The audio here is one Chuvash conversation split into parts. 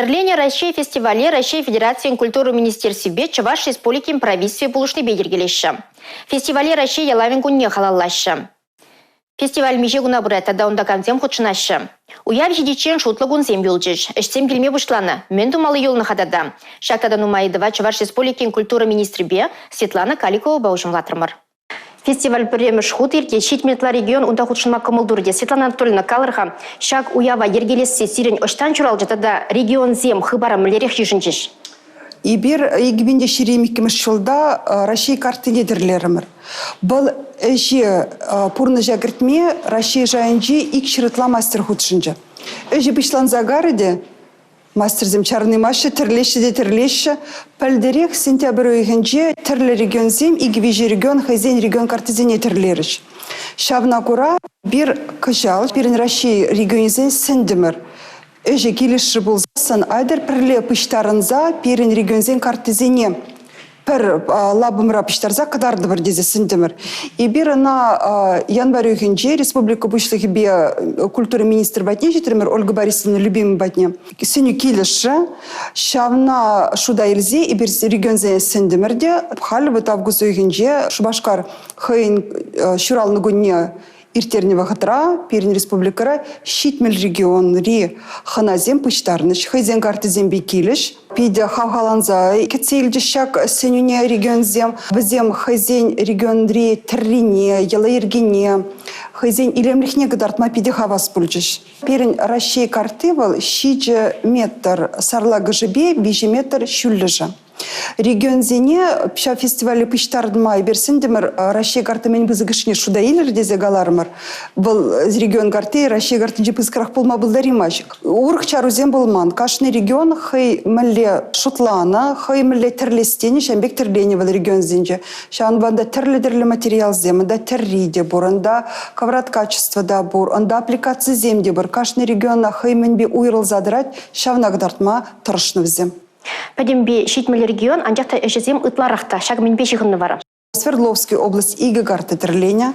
Тӗрленӗ Раҫҫей фестивале Раҫҫей Федерацийӗн культура министерствипе Чӑваш Республикин правительстви пулӑшнипе йӗркелеҫҫӗ. Фестивале Раҫҫей ялавӗн кунне халаллаҫҫӗ. Фестиваль миҫе куна пырать тата унта камсем хутшӑнаҫҫӗ? Уяв ҫитиччен шутлӑ кунсем юлчӗҫ. Ӗҫсем килме пуҫланӑ. Мӗн тумалли юлнӑ-ха тата? Ҫак тата нумай ыйтӑва Чӑваш Республикин культура министрӗпе Светлана Каликовӑпа уҫӑмлатрӑмӑр. Фестиваль пӗрремӗш хут иртет. 70 ытла регион унта хутшӑнма кӑмӑл турӗ те. Светлана Анатольевна, калӑр-ха, ҫак уява йӗркелесси сирӗн ӑҫтан ҫуралчӗ тата регионсем хыпара мӗнлерех йышӑнчӗҫ? Эпир 2022 ҫулта Раҫҫей карттине тӗрлерӗмӗр. Вӑл ӗҫе пурнӑҫа кӗртме Раҫҫей шайӗнчи 200 ытла мастер хутшӑнчӗ. Ӗҫӗ пуҫланса карӗ те мастерсем чарӑнаймаҫҫӗ, тӗрлеҫҫӗ те тӗрлеҫҫӗ. Пӗлтӗрех сентябрь уйӑхӗнче тӗрлӗ регионсем, икӗ-виҫӗ регион хӑйсен регион карттисене тӗрлерӗҫ. Ҫавна кура эпир кӑҫал пирӗн Раҫҫей регионӗсен сӗнтӗмӗр. Ӗҫӗ килӗшрӗ пулсассӑн айтӑр пӗрле пуҫтарӑнса пирӗн регионсен карттисене пӗр лапӑмра пуҫтарса кӑтартӑпӑр тесе сӗнтӗмӗр. Эпир ӑна январь уйӑхӗнче республика Пуҫлӑхӗпе культура министрӗ патне ҫитрӗмӗр, Ольга Борисовна Любимова патне. Сӗнӳ килӗшрӗ. Ҫавна шута илсе эпир регионсене сӗнтӗмӗр те халь вот август уйӑхӗнче Шупашкар хӑйӗн ҫуралнӑ кунне Ирттернӗ вӑхӑтра пирӗн республикӑра 70 регионри хӑнасем пуҫтарӑнӗҫ, хӑйсен карттисемпе килӗҫ. Питӗ хавхаланса кӗтсе илчӗҫ ҫак сӗнӳне регионсем. Вӗсем хӑйсен регионри тӗррине, йӑла-йӗркене, хӑйсен илемлӗхне кӑтартма питӗ хавас пулчӗҫ. Пирӗн Раҫҫей картти вӑл 7 метр сарлакӑшӗпе 3 метр ҫӳллӗшӗ. Регионсене ҫав фестивале пуҫтарма эпир сӗнтӗмӗр, Раҫҫей карти мӗн пысӑкӑшне шута илӗр тесе каларӑмӑр. Вӑл регион карти Раҫҫей картинче пысӑкрах пулма пултараймасть. Урӑх чарусем пулман. Кашни регион хӑй мӗнле шутланӑ, хӑй мӗнле тӗрлес тенӗ, ҫавӑн пек тӗрленӗ вӑл регионсенче. Ҫавӑнпа та тӗрлӗ-тӗрлӗ материалсем, унта тӗрри те пур, унта коврат качество та пур, унта аппликацисем те пур. Кашни региона хӑй мӗнпе уйрӑлса тӑрать, ҫавна кӑтартма тӑрӑшнӑ вӗсем. Пӗтӗмпе 70 регион, анчах та ӗҫӗсем ытларах та. Ҫакӑ мӗнпе ҫыхӑннӑ вара? Свердловский область икӗ карта тӗрленӗ,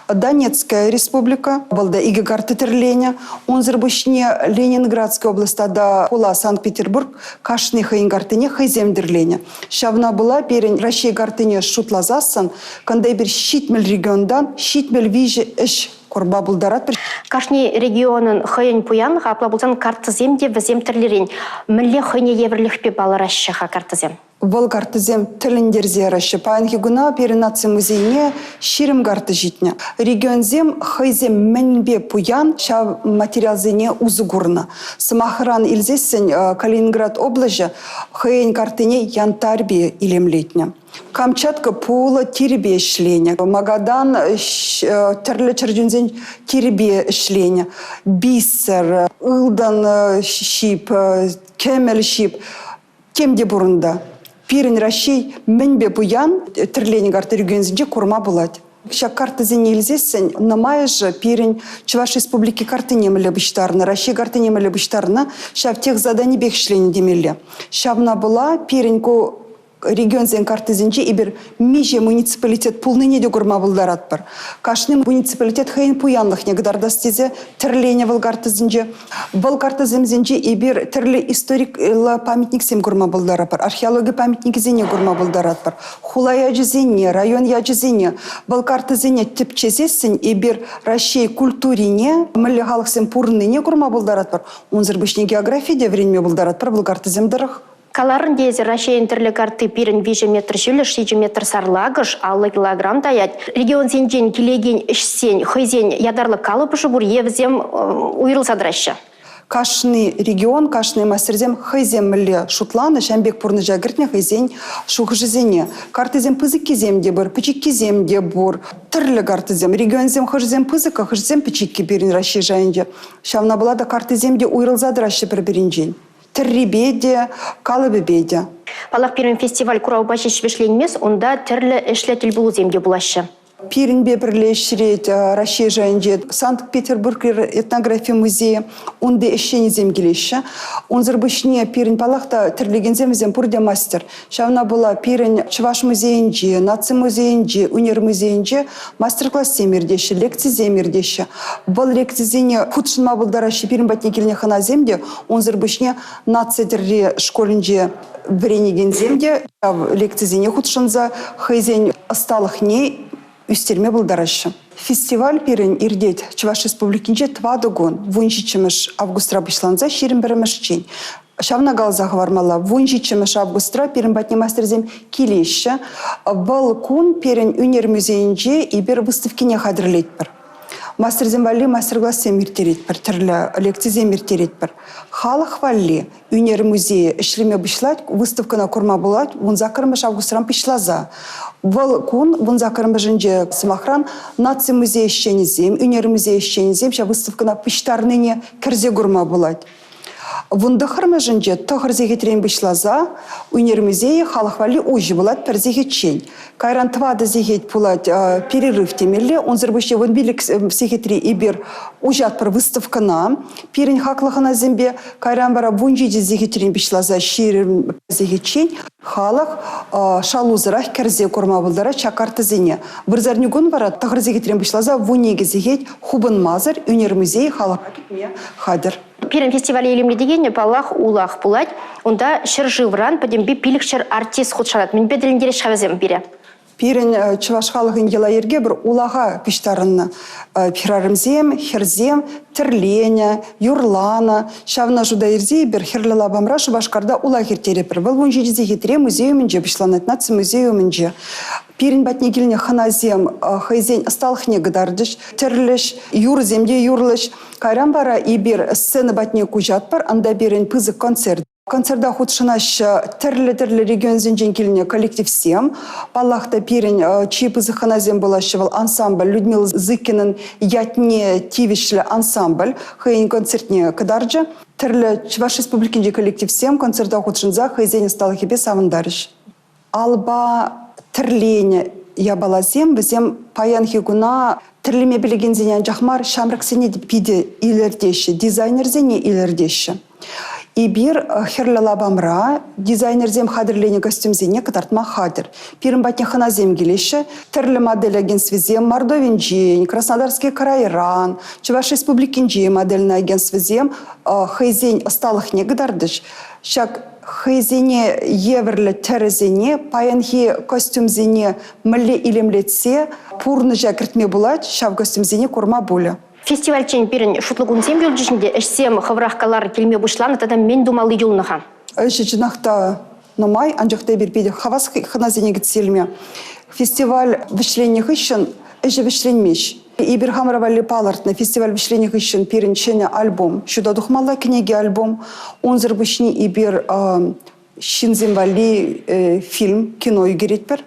Донецкая республика вӑл та икӗ карта тӗрленӗ. Унсӑр пуҫне Ленинградская область тата хула Санкт-Петербург кашни хӑйӗн карттине хӑйсем тӗрленӗ. Ҫавна пула пирӗн Раҫҫей карттине шутласассӑн кунта эпир 70 регионтан 73 ӗҫ курма пултаратпӑр. Кашни регионӑн хӑйӗн пуянлӑхӗ, апла пулсан карттӑсем те вӗсем тӗрлӗрен. Мӗнле хӑйне евӗрлӗхпе палӑраҫҫӗ-ха карттӑсем? Вӑл карттӑсем тӗлӗнтерсе яраҫҫӗ. Паянхи куна пирӗн наци музейне 20 карта ҫитнӗ. Регионсем хӑйсем мӗнпе пуян ҫав материалсене усӑ курнӑ. Сӑмахран илсессӗн Калининград облаҫӗ хӑйӗн карттине янтарьпе илемлетнӗ. Камчатка пулӑ тирпе ӗҫленӗ. Магадан тӗрлӗ чӗрчунсен тирпе ӗҫленӗ. Бисер, ылтӑн ҫип, кӗмӗл ҫип тем те пур унта. Пирӗн Раҫҫей мӗнпе пуян тӗрленӗ карта регионсенче курма пулать. Ҫак карттӑсене илсессӗн нумайӑшӗ пирӗн Чӑваш Республики карттине мӗнле пуҫтарнӑ, Раҫҫей карттине мӗнле пуҫтарнӑ, ҫав тех заданипех ӗҫленӗ темелле. Ҫавна пула пирӗн ку регионсен карттисенче эпир миҫе муниципалитет пулнине те курма пултаратпӑр. Кашни муниципалитет хӑйӗн пуянлӑхне кӑтартас тесе тӗрленӗ вӑл карттӑсенче. Вӑл карттӑсемсенче эпир тӗрлӗ историклӑ памятниксем курма пултаратпӑр, археологи памятникӗсене курма пултаратпӑр, хула ячӗсене, район ячӗсене. Вӑл карттӑсене тӗпчесессӗн эпир Раҫҫей культурине, мӗнле халӑхсем пурӑннине курма пултаратпӑр. Унсӑр пуҫне географи те вӗренме пултаратпӑр вӑл карттӑсем тӑрӑх. Каларӑн те эсир, Раҫҫейӗн тӗрлӗ картти пирӗн 3 метр ҫӳллӗш, 7 метр сарлакӑш, 50 килограмм таять. Регионсенчен килекен ӗҫсен хӑйсен ятарлӑ калӑпӑшӗ пур е вӗсем уйрӑлса тӑраҫҫӗ? Кашни регион, кашни мастерсем хӑйсем мӗнле шутланӑ, ҫавӑн пек пурнӑҫа кӗртнӗ хӑйсен шухӑшӗсене. Карттисем пысӑккисем те пур, пӗчӗккисем те пур. Тӗрлӗ карттисем. Регионсем хӑшӗсем пысӑккӑ, хӑшӗсем пӗчӗккӗ пирӗн Раҫҫей шайӗнче. Ҫавна пула та карттисем те уйрӑлса тӑраҫҫӗ пӗр-пӗринчен. Тӗррипе те, калӑпӗпе те. Паллах, пирӗн фестиваль куравпа ҫеҫ вӗҫленмест, унта тӗрлӗ ӗҫлӗ тӗлпулусем те пулаҫҫӗ. Пирӗнпе пӗрле ӗҫрет Раҫҫей шайӗнче Санкт-Петербургри этнографи музейӗ. Унти ӗҫченӗсем килеҫҫӗ. Унсӑр пуҫне пирӗн, паллах та, тӗрлекенсем вӗсем пурте мастер. Ҫавна пула пирӗн Чӑваш музейӗнче, Наци музейӗнче, ӳнер музейӗнче мастер-классем иртеҫҫӗ, лекцисем иртеҫҫӗ. Вӑл лекцисене хутшӑнма пултараҫҫӗ пирӗн патне килнӗ хӑнасем те. Унсӑр пуҫне наци тӗрри шкулӗнче вӗренекенсем те ҫав лекцисене хутшӑнса хӑйсен ӑсталӑхне ӳстерме пултараҫҫӗ. Фестиваль пирӗн иртет Чӑваш Республикинче 4 кун, 17 августра пуҫланса 21-мӗшчен. Ҫавна каласа хӑвармалла, 17 августра пирӗн патне мастерсем килеҫҫӗ. Вӑл кун пирӗн ӳнер музейӗнче эпир выставкине хатӗрлетпӗр. Мастерсем валли мастер-классем ирттеретпӗр, тӗрлӗ лекцисем ирттеретпӗр. Халӑх валли ӳнер музейӗ ӗҫлеме пуҫлать, выставкӑна курма пулать 18 августран пуҫласа. Вӑл кун 18-мӗшӗнче, сӑмахран, наци музей ӗҫченӗсем, ӳнер музей ӗҫченӗсем ҫав выставкӑна пуҫтарнине кӗрсе курма пулать. 19-мӗшӗнче 9 сехетрен пуҫласа ӳнер музейӗ халӑх валли уҫӑ пулать пӗр сехетчен. Кайран 4 сехет пулать перерыв темелле. Унсӑр пуҫне 15 сехетре эпир уҫатпӑр выставкӑна пирӗн хаклӑ хӑнасемпе. Кайран вара 17 сехетрен пуҫласа 20 сехетчен халӑх шалусӑрах кӗрсе курма пултарать ҫак картӑсене. Вырсарникун вара 9 сехетрен пуҫласа 12 сехет хупӑнмасӑр ӳнер музейӗ халӑха кӗтме хатӗр. Пирӗн фестивале илемлетекен, паллах, улах пулать. Унта ҫӗршывран пӗтӗмпе 500 артист хутшӑнать. Мӗнпе тӗлӗнтереҫ-ха вӗсем пире? Пирӗн чӑваш халӑхӗн йӑла-йӗрке пӗр улаха пуҫтарӑннӑ. Хӗрарӑмсем, хӗрсем тӗрленӗ, юрланӑ. Ҫавна шута илсе эпир Хӗрлӗ лапамра Шупашкарта улах ирттеретпӗр. Вӑл 17 сехетре музей умӗнче пуҫланать, наци музейӗ умӗнче. Пирӗн патне килнӗ хӑнасем хӑйсен ӑсталӑхне кӑтартӗҫ, тӗрлӗҫ, юрӑсем те юрлӗҫ. Кайран вара эпир сцена патне куҫатпӑр, анда пирӗн пысӑк концерт. Концерта хутшӑнаҫҫӗ тӗрлӗ-тӗрлӗ регионсенчен килнӗ коллективсем. Паллах та, пирӗн чи пысӑк хӑнасем пулаҫҫӗ вӑл ансамбль Людмила Зыкинӑн ятне тивӗҫлӗ ансамбль хӑйӗн концертне кӑтарчӗ. Тӗрлӗ Чӑваш Республикинчи коллективсем концерта хутшӑнса хӑйсен ӑсталӑхӗпе савӑнтарӗҫ. Алпа тӗрленӗ япаласем вӗсем паянхи куна тӗрлеме пӗлекенсене анчах мар, ҫамрӑксене те питӗ илӗртеҫҫӗ, дизайнерсене илӗртеҫҫӗ. Эпир Хӗрлӗ лапамра дизайнерсем хатӗрленӗ костюмсене кӑтартма хатӗр. Пирӗн патне хӑнасем килеҫҫӗ. Тӗрлӗ модель агентствисем Мордовинчен, Краснодарский крайран, Чӑваш Республикинчи модельнӑй агентствӑсем хӑйсен ӑсталӑхне кӑтартӗҫ. Ҫак хӑйсене евӗрлӗ тӗрӗсене, паянхи костюмсене мӗнле илемлетсе пурнӑҫа кӗртме пулать, ҫав костюмсене курма пулӗ. Фестивальччен пирӗн шутлӑ кунсем юлчӗҫ ӗнтӗ. Ӗҫсем хӑвӑрах калар килме пуҫланӑ тата мӗн тумалли юлнӑ-ха? Ӗҫӗ чӑнах та нумай, анчах та эпир питӗ хавас хӑнасене кӗтсе илме. Фестиваль вӗҫленнӗ хыҫҫӑн ӗҫӗ вӗҫленмест. Эпир хамӑра валли палӑртнӑ фестиваль вӗҫленнӗ хыҫҫӑн пирӗн ҫӗнӗ альбом ҫута тухмалла, кӗнеке-альбом. Унсӑр пуҫне эпир ҫынсем валли фильм, кино ӳкеретпӗр.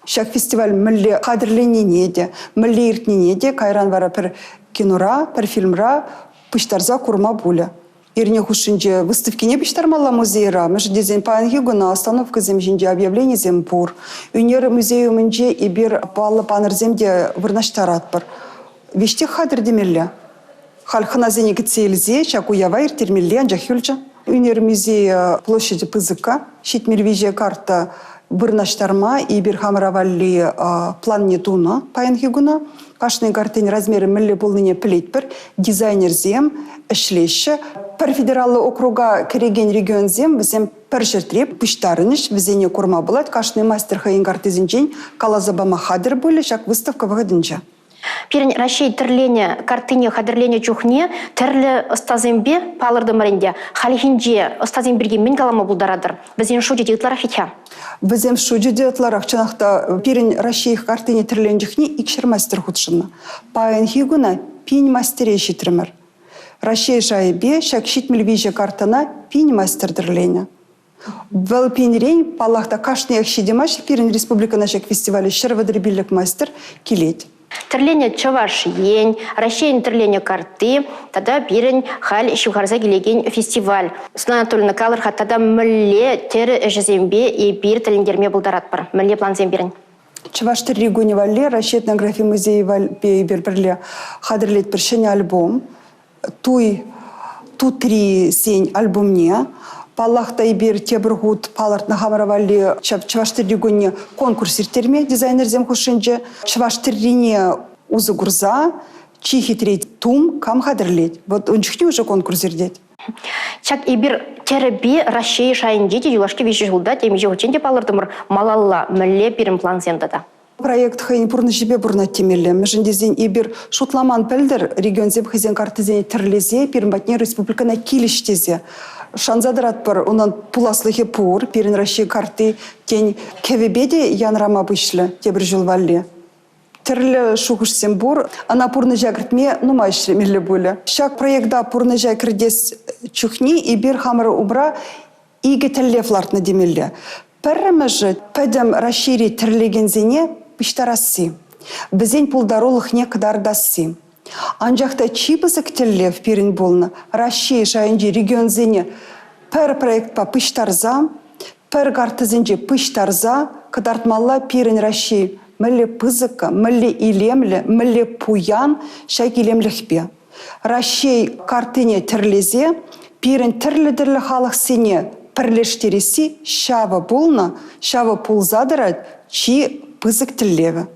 Ҫак фестиваль мӗнле хатӗрленнине те, мӗнле иртнине те кайран вара пӗр кинора, пӗр фильмра пуҫтарса курма пулӗ. Эрне хушшинче выставкине пуҫтармалла музейра, мӗншӗн тесен паянхи куна остановкӑсем ҫинче объявленисем пур. Ӳнер музейӗ умӗнче эпир паллӑ панӑрсем те вырнаҫтаратпӑр. Веҫех хатӗр темелле. Халь хӑнасене кӗтсе илсе ҫак уява ирттермелле анчах юлчӗ. Ӳнер музейӗ площадьӗ пысӑкка, 73 карта вырнаҫтарма эпир хамӑра валли планне тунӑ паянхи куна. Кашни картин размерӗ мӗнле пулнине пӗлетпӗр. Дизайнерсем ӗҫлеҫҫӗ. Пӗр федераллӑ округа кӗрекен регионсем вӗсем пӗр ҫӗртре пуҫтарӑнӗҫ, вӗсене курма пулать. Кашни мастер хӑйӗн картисенчен каласа пама хатӗр пулӗ ҫак выставка вӑхӑтӗнче. Пирӗн Раҫҫей тӗрленӗ карттине хатӗрленӗ чухне тӗрлӗ ӑстасемпе палӑртӑмӑр ӗнтӗ. Хальхинче ӑстасем пирки мӗн калама пултаратӑр? Вӗсен шучӗ те ытларах вӗт-ха. Вӗсем шучӗ те ытларах. Чӑнах та, пирӗн Раҫҫей карттине тӗрленӗ чухне 200 мастер хутшӑннӑ. Паянхи куна 1000 мастере ҫитрӗмӗр. Раҫҫей шайӗпе ҫак 73 карттӑна 1000 мастер тӗрленӗ. Вӑл пинрен, паллах та, кашниех ҫитӗмасть. Пирӗн республикӑна ҫак фестивале 135 мастер килет. Тӗрленӗ Чӑваш Ен, Раҫҫейӗн тӗрленӗ картти тата пирӗн халь ҫывхарса килекен фестиваль. Светлана Анатольевна, калӑр-ха, тата мӗнле тӗрӗ ӗҫӗсемпе эпир тӗлӗнтерме пултаратпӑр? Мӗнле плансем пирӗн? Чӑваш тӗрри кунӗ валли Раҫҫей этнографи музейӗпе эпир пӗрле хатӗрлетпӗр ҫӗнӗ альбом. Туй тутрисен альбомне. Паллах та, эпир тепӗр хут палӑртнӑ хамӑра валли Чӑваш тӗрри кунне конкурс ирттерме дизайнерсем хушшинче. Чӑваш тӗррине усӑ курса чи хитре тум кам хатӗрлет. Вот ун чухне уже конкурс иртет. Ҫак эпир тӗрӗпе Раҫҫей шайӗнче те юлашки 3 ҫулта темиҫе хутчен те палӑртӑмӑр малалла мӗнле пирӗн плансем тата? Проект хӑйӗн пурнӑҫӗпе пурӑнать темелле. Мӗншӗн тесен эпир шутламан пӗлтӗр регионсем хӑйсен карттисене тӗрлесе пирӗн патне республикӑна килӗҫ тесе. Шанса тӑратпӑр, унӑн пуласлӑхӗ пур. Пирӗн Раҫҫей картти, тен, кӗвӗпе те янрама пуҫлӗ тепӗр ҫул валли. Тӗрлӗ шухӑшсем пур. Ӑна пурнӑҫа кӗртме нумай ӗҫлемелле пулӗ. Ҫак проекта пурнӑҫа кӗртес чухне эпир хамӑр умра икӗ тӗллев лартнӑ темелле. Пӗрремӗшӗ пӗтӗм Раҫҫейри тӗрлекенсене пуҫтарасси, вӗсен пултарулӑхне кӑтартасси. Анчах та чи пысӑк тӗллев пирӗн пулнӑ Раҫҫей шайӗнчи регионсене пӗр проектпа пуҫтарса, пӗр карттӑсенче пуҫтарса кӑтартмалла пирӗн Раҫҫей мӗнле пысӑккӑ, мӗнле илемлӗ, мӗнле пуян ҫак илемлӗхпе. Раҫҫей карттине тӗрлесе пирӗн тӗрлӗ-тӗрлӗ халӑхсене пӗрлештересси ҫавӑ пулнӑ, ҫавӑ пулса тӑрать чи пысӑк тӗллевӗ.